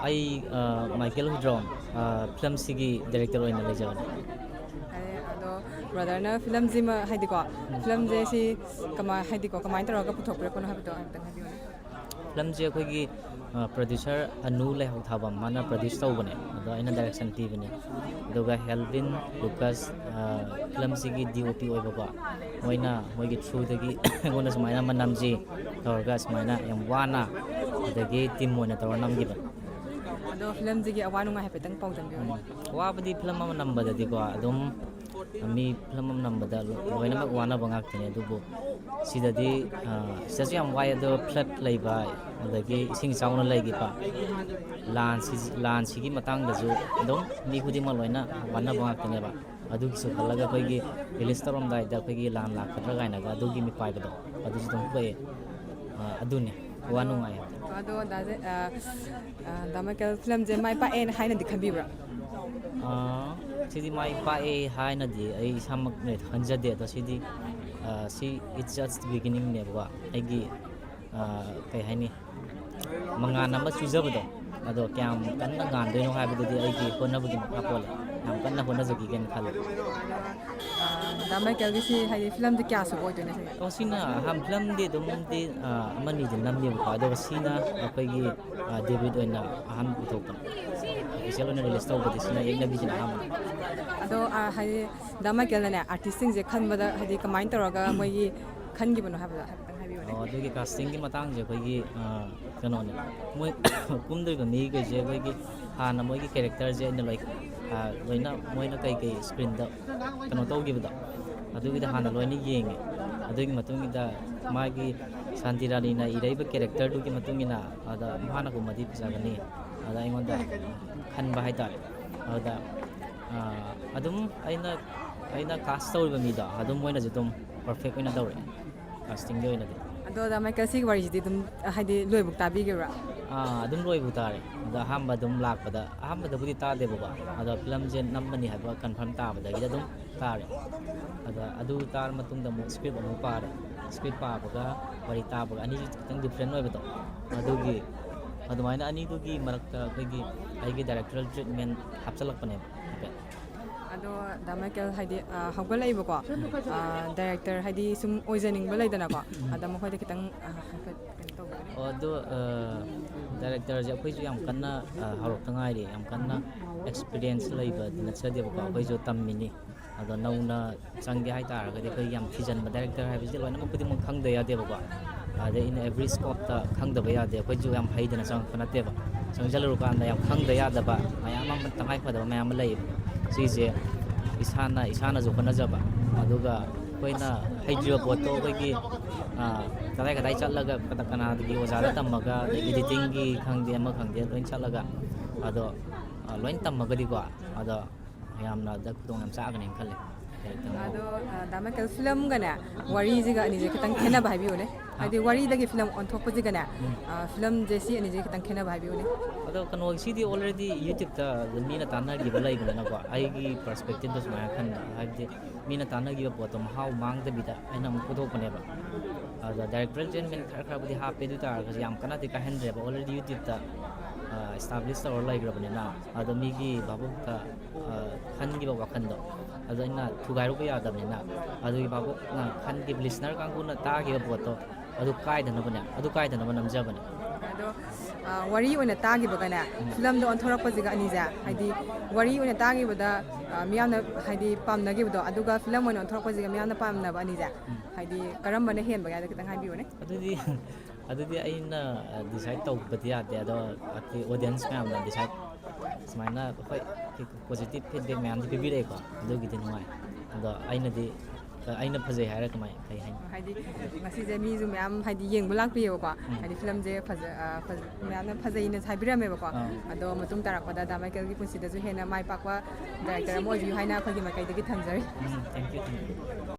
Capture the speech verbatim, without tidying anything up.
ꯑꯩ, ꯑ, ꯃꯥꯏꯀꯦꯜ ꯍꯨꯏꯗ꯭ꯔꯣꯝ, ꯑ, ꯐꯤꯂꯝꯁꯤꯒꯤ ꯗꯥꯏꯔꯦꯛꯇꯔ ꯑꯣꯏꯅ ꯂꯩꯖꯕꯅꯤ꯫ ꯑꯗꯣ ꯕ꯭ꯔꯗꯔꯅ ꯐꯤꯂꯝꯁꯤꯃ ꯍꯥꯏꯗꯤꯀꯣ, ꯐꯤꯂꯝꯁꯦ ꯁꯤ ꯀꯃꯥꯏ ꯍꯥꯏꯗꯤꯀꯣ ꯀꯃꯥꯏꯅ ꯇꯧꯔꯒ ꯄꯨꯊꯣꯛꯄꯤꯔꯛꯄꯅꯣ ꯍꯥꯏꯕꯗꯣ ꯍꯥꯏꯐꯦꯠꯇꯪ ꯍꯥꯏꯕꯤꯌꯨꯅꯦ꯫ ꯐꯤꯂꯝꯁꯦ ꯑꯩꯈꯣꯏꯒꯤ, ꯑ, ꯄ꯭ꯔꯗ꯭ꯌꯨꯁꯔ ꯑꯅꯨ ꯂꯩꯍꯧꯊꯥꯕꯝ, ꯃꯥꯅ ꯄ꯭ꯔꯗ꯭ꯌꯨꯁ ꯇꯧꯕꯅꯦ, ꯑꯗꯣ ꯑꯩꯅ ꯗꯥꯏꯔꯦꯛꯁꯟ ꯄꯤꯕꯅꯦ꯫ ꯑꯗꯨꯒ ꯍꯦꯜꯕꯤꯟ ꯂꯨꯀꯁ, ꯑ, ꯐꯤꯂꯝꯁꯤꯒꯤ ꯗꯤ ꯑꯣ ꯄꯤ ꯑꯣꯏꯕꯀꯣ, ꯃꯣꯏꯅ ꯃꯣꯏꯒꯤ ꯊ꯭ꯔꯨꯗꯒꯤ ꯑꯩꯉꯣꯟꯗ ꯁꯨꯃꯥꯏꯅ ꯑꯃ ꯅꯝꯁꯤ ꯇꯧꯔꯒ ꯁꯨꯃꯥꯏꯅ ꯌꯥꯝ ꯋꯥꯅ ꯑꯗꯒꯤ ꯇꯤꯝ ꯑꯣꯏꯅ ꯇꯧꯔ ꯅꯝꯈꯤꯕꯅꯦ꯫ ꯑꯗꯣ ꯐꯤꯂꯝꯁꯤꯒꯤ ꯑꯋꯥ ꯅꯨꯡꯉꯥꯏ ꯍꯥꯏꯐꯦꯠꯇꯪ ꯄꯥꯎꯗꯝꯕꯤꯌꯨꯅꯦ꯫ ꯋꯥꯕꯗꯤ ꯐꯤꯂꯝ ꯑꯃ ꯅꯝꯕꯗꯗꯤꯀꯣ ꯑꯗꯨꯝ ꯃꯤ ꯐꯤꯂꯝ ꯑꯃ ꯅꯝꯕꯗ ꯂꯣꯏꯅꯃꯛ ꯋꯥꯅꯕ ꯉꯥꯛꯇꯅꯤ꯫ ꯑꯗꯨꯕꯨ ꯁꯤꯗꯗꯤ, ꯑ, ꯁꯤꯗꯁꯨ ꯌꯥꯝ ꯋꯥꯏ꯫ ꯑꯗꯣ ꯐ꯭ꯂꯠ ꯂꯩꯕ, ꯑꯗꯒꯤ ꯏꯁꯤꯡ ꯏꯆꯥꯎꯅ ꯂꯩꯈꯤꯕ, ꯂꯥꯟꯁꯤ, ꯂꯥꯟꯁꯤꯒꯤ ꯃꯇꯥꯡꯗꯁꯨ ꯑꯗꯨꯝ ꯃꯤ ꯈꯨꯗꯤꯡꯃꯛ ꯂꯣꯏꯅ ꯋꯥꯅꯕ ꯉꯥꯛꯇꯅꯦꯕ꯫ ꯑꯗꯨꯒꯤꯁꯨ ꯈꯜꯂꯒ ꯑꯩꯈꯣꯏꯒꯤ ꯔꯤꯂꯤꯁ ꯇꯧꯔꯝꯗꯥꯏꯗ ꯑꯩꯈꯣꯏꯒꯤ ꯂꯥꯟ ꯂꯥꯛꯀꯗ꯭ꯔꯥ ꯀꯥꯏꯅꯒ ꯑꯗꯨꯒꯤ ꯃꯤꯄꯥꯏꯕꯗꯣ ꯑꯗꯨꯁꯨ ꯑꯗꯨꯝ ꯄꯣꯛꯑꯦ꯫ ꯑ, ꯑꯗꯨꯅꯤ ꯋꯥ ꯅꯨꯡꯉꯥꯏ ꯍꯥꯏꯕꯗꯣ꯫ ꯑꯗꯣ ꯗꯥ ꯖꯦ-, ꯑ, ꯑ, ꯗꯥ ꯃꯥꯏꯀꯦꯜ ꯐꯤꯂꯝꯁꯦ ꯃꯥꯏ ꯄꯥꯛꯑꯦꯅ ꯍꯥꯏꯅꯗꯤ ꯈꯟꯕꯤꯕ꯭ꯔꯥ? ꯑ, ꯁꯤꯗꯤ ꯃꯥꯏ ꯄꯥꯛꯑꯦ ꯍꯥꯏꯅꯗꯤ ꯑꯩ ꯏꯁꯥꯃꯛꯅ ꯈꯟꯖꯗꯦ꯫ ꯑꯗꯣ ꯁꯤꯗꯤ, ꯑ, ꯁꯤ it's just the beginningꯅꯦꯕꯀꯣ꯫ ꯑꯩꯒꯤ, ꯑ, ꯀꯩ ꯍꯥꯏꯅꯤ, ꯃꯉꯥꯟ ꯑꯃ ꯆꯨꯖꯕꯗꯣ, ꯑꯗꯣ ꯀꯌꯥꯝ ꯀꯟꯅ ꯉꯥꯟꯗꯣꯏꯅꯣ ꯍꯥꯏꯕꯗꯨꯗꯤ ꯑꯩꯒꯤ ꯍꯣꯠꯅꯕꯒꯤ ꯃꯈꯥ ꯄꯣꯜꯂꯦ꯫ ꯌꯥꯝ ꯀꯟꯅ ꯍꯣꯠꯅꯖꯈꯤꯒꯦꯅ ꯈꯜꯂꯦ꯫ ꯑ, ꯗꯥ ꯃꯥꯏꯀꯦꯜꯒꯤꯁꯤ ꯍꯥꯏꯗꯤ ꯐꯤꯂꯝꯗꯤ ꯀꯌꯥ ꯁꯨꯕ ꯑꯣꯏꯗꯣꯏꯅꯣ ꯁꯤꯅ? ꯑꯣ, ꯁꯤꯅ ꯑꯍꯥꯟ-, ꯐꯤꯂꯝꯗꯤ ꯑꯗꯨꯝꯗꯤ, ꯑ, ꯑꯃꯅꯤꯗꯤ ꯅꯝꯃꯦꯕꯀꯣ, ꯑꯗꯨꯒ ꯁꯤꯅ ꯑꯩꯈꯣꯏꯒꯤ, ꯑ, ꯗꯦꯕ꯭ꯌꯨꯠ ꯑꯣꯏꯅ ꯑꯍꯥꯟꯕ ꯄꯨꯊꯣꯛꯄꯅꯦ꯫ ꯑꯣꯐꯤꯁꯤꯌꯦꯜ ꯑꯣꯏꯅ ꯔꯤꯂꯤꯁ ꯇꯧꯕꯗꯤ ꯁꯤꯅ, ꯌꯦꯛꯅꯕꯤꯁꯤꯅ ꯑꯍꯥꯟꯕꯅꯤ꯫ ꯑꯗꯣ, ꯑ, ꯍꯥꯏꯗꯤ ꯗꯥ ꯃꯥꯏꯀꯦꯜꯅꯅꯦ ꯑꯥꯔꯇꯤꯁꯁꯤꯡꯁꯦ ꯈꯟꯕꯗ ꯍꯥꯏꯗꯤ ꯀꯃꯥꯏꯅ ꯇꯧꯔꯒ ꯃꯣꯏꯒꯤ ꯈꯟꯈꯤꯕꯅꯣ ꯍꯥꯏꯕꯗꯣ ꯍꯥꯏꯐꯦꯠꯇꯪ ꯍꯥꯏꯕꯤꯌꯨꯅꯦ꯫ ꯑꯣ, ꯑꯗꯨꯒꯤ ꯀꯥꯁꯇꯤꯡꯒꯤ ꯃꯇꯥꯡꯁꯦ ꯑꯩꯈꯣꯏꯒꯤ, ꯑ, ꯀꯩꯅꯣꯅꯦ, ꯃꯣꯏ ꯀꯨꯝꯗꯣꯏꯕ ꯃꯤꯈꯩꯁꯦ ꯑꯩꯈꯣꯏꯒꯤ ꯍꯥꯟꯅ ꯃꯣꯏꯒꯤ ꯀꯦꯔꯦꯛꯇꯔꯁꯦ ꯑꯩꯅ ꯂꯣꯏ, ꯑ, ꯂꯣꯏꯅ ꯃꯣꯏꯅ ꯀꯩꯀꯩ ꯁ꯭ꯀ꯭ꯔꯤꯟꯗ ꯀꯩꯅꯣ ꯇꯧꯈꯤꯕꯗꯣ, ꯑꯗꯨꯒꯤꯗ ꯍꯥꯟꯅ ꯂꯣꯏꯅ ꯌꯦꯡꯉꯦ꯫ ꯑꯗꯨꯒꯤ ꯃꯇꯨꯡꯗ ꯃꯥꯒꯤ ꯁꯥꯟꯇꯤ ꯔꯥꯅꯤꯅ ꯏꯔꯛꯏꯕ ꯀꯦꯔꯦꯛꯇꯔꯗꯨꯒꯤ ꯃꯇꯨꯡ ꯏꯟꯅ ꯑꯗ ꯃꯥꯅ ꯀꯨꯝꯃꯗꯤ ꯐꯖꯒꯅꯤ꯫ ꯑꯗ ꯑꯩꯉꯣꯟꯗ ꯈꯟꯕ ꯍꯥꯏꯇꯥꯔꯦ꯫ ꯑꯗꯨꯗ, ꯑ, ꯑꯗꯨꯝ ꯑꯩꯅ, ꯑꯩꯅ ꯀꯥꯁ ꯇꯧꯔꯤꯕ ꯃꯤꯗꯣ ꯑꯗꯨꯝ ꯃꯣꯏꯅꯁꯨ ꯑꯗꯨꯝ ꯄꯔꯐꯦꯛ ꯑꯣꯏꯅ ꯇꯧꯔꯛꯑꯦ, ꯀꯥꯁꯇꯤꯡꯒꯤ ꯑꯣꯏꯅꯗꯤ꯫ ꯑꯗꯣ ꯗꯥ ꯃꯥꯏꯀꯦꯜ, ꯁꯤꯒꯤ ꯋꯥꯔꯤꯁꯤꯗꯤ ꯑꯗꯨꯝ ꯍꯥꯏꯗꯤ ꯂꯣꯏꯕꯨꯛ ꯇꯥꯕꯤꯈꯤꯕ꯭ꯔꯥ? ꯑꯥ, ꯑꯗꯨꯝ ꯂꯣꯏꯕꯨ ꯇꯥꯔꯦ꯫ ꯑꯗ ꯑꯍꯥꯟꯕ ꯑꯗꯨꯝ ꯂꯥꯛꯄꯗ, ꯑꯍꯥꯟꯕꯗꯕꯨꯗꯤ ꯇꯥꯗꯦꯕꯀꯣ, ꯑꯗꯣ ꯐꯤꯂꯝꯁꯦ ꯅꯝꯃꯅꯤ ꯍꯥꯏꯕ ꯀꯟꯐꯥꯔꯝ ꯇꯥꯕꯗꯒꯤꯗꯤ ꯑꯗꯨꯝ ꯇꯥꯔꯦ꯫ ꯑꯗ ꯑꯗꯨ ꯇꯥꯔ ꯃꯇꯨꯡꯗ ꯑꯃꯨꯛ ꯁ꯭ꯀ꯭ꯔꯤꯞ ꯑꯃꯨꯛ ꯄꯥꯔꯦ꯫ ꯁ꯭ꯀ꯭ꯔꯤꯞ ꯄꯥꯕꯒ ꯋꯥꯔꯤ ꯇꯥꯕꯒ ꯑꯅꯤꯁꯤ ꯈꯤꯇꯪ ꯗꯤꯐ꯭ꯔꯦꯟ ꯑꯣꯏꯕꯗꯣ, ꯑꯗꯨꯒꯤ ꯑꯗꯨꯃꯥꯏꯅ ꯑꯅꯤꯗꯨꯒꯤ ꯃꯔꯛꯇ ꯑꯩꯈꯣꯏꯒꯤ ꯑꯩꯒꯤ directorial treatment ꯍꯥꯞꯆꯤꯜꯂꯛꯄꯅꯦꯕ ꯍꯥꯏꯐꯦꯠ꯫ ꯑꯗꯣ ꯗꯥ ꯃꯥꯏꯀꯦꯜ, ꯍꯥꯏꯗꯤ, ꯑ, ꯍꯧꯒꯠꯂꯛꯏꯕꯀꯣ, ꯑ, ꯗꯥꯏꯔꯦꯛꯇꯔ, ꯍꯥꯏꯗꯤ, ꯁꯨꯝ ꯑꯣꯏꯖꯅꯤꯡꯕ ꯂꯩꯗꯅꯀꯣ, ꯑꯗ ꯃꯈꯣꯏꯗ ꯈꯤꯇꯪ, ꯑ, ꯍꯥꯏꯐꯦꯠ ꯀꯩꯅꯣ ꯇꯧꯕꯤꯌꯨꯅꯦ꯫ ꯑꯣ, ꯑꯗꯣ, ꯑ, ꯗꯥꯏꯔꯦꯛꯇꯔꯁꯦ ꯑꯩꯈꯣꯏꯁꯨ ꯌꯥꯝ ꯀꯟꯅ, ꯑ, ꯍꯧꯔꯛꯇ ꯉꯥꯏꯔꯤ, ꯌꯥꯝ ꯀꯟꯅ experience ꯂꯩꯕꯗꯤ ꯅꯠꯆꯗꯦꯕꯀꯣ, ꯑꯩꯈꯣꯏꯁꯨ ꯇꯝꯃꯤꯅꯤ꯫ ꯑꯗꯣ ꯅꯧꯅ ꯆꯪꯒꯦ ꯍꯥꯏ ꯇꯥꯔꯒꯗꯤ ꯑꯩꯈꯣꯏ ꯌꯥꯝ ꯊꯤꯖꯤꯟꯕ, ꯗꯥꯏꯔꯦꯛꯇꯔ ꯍꯥꯏꯕꯁꯤꯗꯤ ꯂꯣꯏꯅꯃꯛ ꯈꯨꯗꯤꯡꯃꯛ ꯈꯪꯗ ꯌꯥꯗꯦꯕꯀꯣ꯫ ꯑꯗꯩ in every scopeꯇ ꯈꯪꯗꯕ ꯌꯥꯗꯦ, ꯑꯩꯈꯣꯏꯁꯨ ꯌꯥꯝ ꯍꯩꯗꯅ ꯆꯪꯉꯛꯄ ꯅꯠꯇꯦꯕ꯫ ꯆꯪꯁꯤꯜꯂꯨꯔꯀꯥꯟꯗ ꯌꯥꯝ ꯈꯪꯗ ꯌꯥꯗꯕ ꯃꯌꯥꯝ ꯑꯃ, ꯇꯉꯥꯏ ꯐꯗꯕ ꯃꯌꯥꯝ ꯑꯃ ꯂꯩꯌꯦꯕ꯫ ꯁꯤꯁꯦ ꯏꯁꯥꯅ, ꯏꯁꯥꯅꯁꯨ ꯍꯣꯠꯅꯖꯕ, ꯑꯗꯨꯒ ꯑꯩꯈꯣꯏꯅ ꯍꯩꯇ꯭ꯔꯤꯕ ꯄꯣꯠꯇꯣ ꯑꯩꯈꯣꯏꯒꯤ, ꯑ, ꯀꯗꯥꯏ ꯀꯗꯥꯏ ꯆꯠꯂꯒ, ꯀꯅꯥ-, ꯀꯅꯥꯗꯒꯤ ꯑꯣꯖꯥꯗ ꯇꯝꯃꯒ, ꯑꯗꯩ editingꯒꯤ ꯈꯪꯗꯦ, ꯑꯃ ꯈꯪꯗꯦ, ꯂꯣꯏ ꯆꯠꯂꯒ, ꯑꯗꯣ, ꯑ, ꯂꯣꯏ ꯇꯝꯃꯒꯗꯤꯀꯣ, ꯑꯗꯣ ꯌꯥꯝꯅ ꯑꯗ ꯈꯨꯗꯣꯡ ꯌꯥꯝ ꯆꯥꯒꯅꯦꯅ ꯈꯜꯂꯦ꯫ ꯑꯗꯣ, ꯑ, ꯗꯥ ꯃꯥꯏꯀꯦꯜ, ꯐꯤꯂꯝꯒꯅꯦ, ꯋꯥꯔꯤꯁꯤꯒ ꯑꯅꯤꯁꯦ ꯈꯤꯇꯪ ꯈꯦꯠꯅꯕ ꯍꯥꯏꯕꯤꯌꯨꯅꯦ꯫ ꯍꯥꯏꯗꯤ, ꯋꯥꯔꯤꯗꯒꯤ ꯐꯤꯂꯝ ꯑꯣꯟꯊꯣꯛꯄꯁꯤꯒꯅꯦ, ꯑ, ꯐꯤꯂꯝꯁꯦ, ꯁꯤ ꯑꯅꯤꯁꯦ ꯈꯤꯇꯪ ꯈꯦꯠꯅꯕ ꯍꯥꯏꯕꯤꯌꯨꯅꯦ꯫ ꯑꯗꯣ ꯀꯩꯅꯣ, ꯁꯤꯗꯤ already YouTubeꯇ ꯃꯤꯅ ꯇꯥꯟꯅꯈꯤꯕ ꯂꯩꯕꯅꯤꯅꯀꯣ, ꯑꯩꯒꯤ perspectiveꯗ ꯁꯨꯃꯥꯏꯅ ꯈꯟꯕ, ꯍꯥꯏꯕꯗꯤ ꯃꯤꯅ ꯇꯥꯟꯅꯈꯤꯕ ꯄꯣꯠꯇꯣ ꯃꯍꯥꯎ ꯃꯥꯡꯗꯕꯤꯗ ꯑꯩꯅ ꯑꯃꯨꯛ ꯄꯨꯊꯣꯛꯄꯅꯦꯕ꯫ ꯑꯗ directorial treatment ꯈꯔ ꯈꯔꯕꯨꯗꯤ ꯍꯥꯞꯄꯦ, ꯑꯗꯨ ꯑꯣꯏ ꯇꯥꯔꯒꯁꯨ ꯌꯥꯝ ꯀꯟꯅꯗꯤ ꯀꯥꯏꯍꯟꯗ꯭ꯔꯦꯕ, already YouTubeꯇ, ꯑ, establish ꯇꯧꯔ ꯂꯩꯈ꯭ꯔꯕꯅꯤꯅ꯫ ꯑꯗꯣ ꯃꯤꯒꯤ ꯚꯥꯕꯣꯛꯇ, ꯑ, ꯈꯟꯈꯤꯕ ꯋꯥꯈꯜꯗꯣ, ꯑꯗꯣ ꯑꯩꯅ ꯊꯨꯒꯥꯏꯔꯨꯕ ꯌꯥꯗꯕꯅꯤꯅ, ꯑꯗꯨꯒꯤ ꯚꯥꯕꯣꯛꯅ ꯈꯟꯈꯤꯕ, listener ꯀꯥꯡꯕꯨꯅ ꯇꯥꯈꯤꯕ ꯄꯣꯠꯇꯣ, ꯑꯗꯨ ꯀꯥꯏꯗꯅꯕꯅꯦ, ꯑꯗꯨ ꯀꯥꯏꯗꯅꯕ ꯅꯝꯖꯕꯅꯦ꯫ ꯑꯗꯣ, ꯑ, ꯋꯥꯔꯤ ꯑꯣꯏꯅ ꯇꯥꯈꯤꯕꯒꯅꯦ, ꯐꯤꯂꯝꯗ ꯑꯣꯟꯊꯣꯔꯛꯄꯁꯤꯒ ꯑꯅꯤꯁꯦ, ꯍꯥꯏꯗꯤ, ꯋꯥꯔꯤ ꯑꯣꯏꯅ ꯇꯥꯈꯤꯕꯗ, ꯑ, ꯃꯤꯌꯥꯝꯅ, ꯍꯥꯏꯗꯤ, ꯄꯥꯝꯅꯈꯤꯕꯗꯣ, ꯑꯗꯨꯒ ꯐꯤꯂꯝ ꯑꯣꯏꯅ ꯑꯣꯟꯊꯣꯔꯛꯄꯁꯤꯒ ꯃꯤꯌꯥꯝꯅ ꯄꯥꯝꯅꯕ ꯑꯅꯤꯁꯦ, ꯍꯥꯏꯗꯤ, ꯀꯔꯝꯕꯅ ꯍꯦꯟꯕꯒꯦ ꯍꯥꯏꯗꯣ ꯈꯤꯇꯪ ꯍꯥꯏꯕꯤꯌꯨꯅꯦ꯫ ꯑꯗꯨꯗꯤ, ꯑꯗꯨꯗꯤ ꯑꯩꯅ, ꯑ, decide ꯇꯧꯕꯗꯤ ꯌꯥꯗꯦ, ꯑꯗꯣ ꯑꯩꯈꯣꯏ audience ꯃꯌꯥꯝꯅ decide, ꯁꯨꯃꯥꯏꯅ, ꯍꯣꯏ, positive feedback ꯃꯌꯥꯝꯗꯤ ꯄꯤꯕꯤꯔꯛꯑꯦꯀꯣ, ꯑꯗꯨꯒꯤꯗꯤ ꯅꯨꯡꯉꯥꯏ꯫ ꯑꯗꯣ ꯑꯩꯅꯗꯤ, ꯑ, ꯑꯩꯅ ꯐꯖꯩ ꯍꯥꯏꯔ ꯀꯃꯥꯏ, ꯀꯩ ꯍꯥꯏꯅꯤ? ꯍꯥꯏꯗꯤ, ꯉꯁꯤꯁꯦ ꯃꯤꯁꯨ ꯃꯌꯥꯝ, ꯍꯥꯏꯗꯤ, ꯌꯦꯡꯕ ꯂꯥꯛꯄꯤꯌꯦꯕꯀꯣ꯫ ꯍꯥꯏꯗꯤ, ꯐꯤꯂꯝꯁꯦ ꯐꯖ-, ꯑ, ꯐꯖ-, ꯃꯌꯥꯝꯅ ꯐꯖꯩꯅ ꯍꯥꯏꯕꯤꯔꯝꯃꯦꯕꯀꯣ꯫ ꯑꯗꯣ ꯃꯇꯨꯡ ꯇꯥꯔꯛꯄꯗ ꯗꯥ ꯃꯥꯏꯀꯦꯜꯒꯤ ꯄꯨꯟꯁꯤꯗꯁꯨ ꯍꯦꯟꯅ ꯃꯥꯏ ꯄꯥꯛꯄ director ꯑꯃ ꯑꯣꯏꯕꯤꯌꯨ ꯍꯥꯏꯅ ꯑꯩꯈꯣꯏꯒꯤ ꯃꯥꯏꯀꯩꯗꯒꯤ ꯊꯝꯖꯔꯤ꯫ ꯎꯝ, thank you, thank you꯫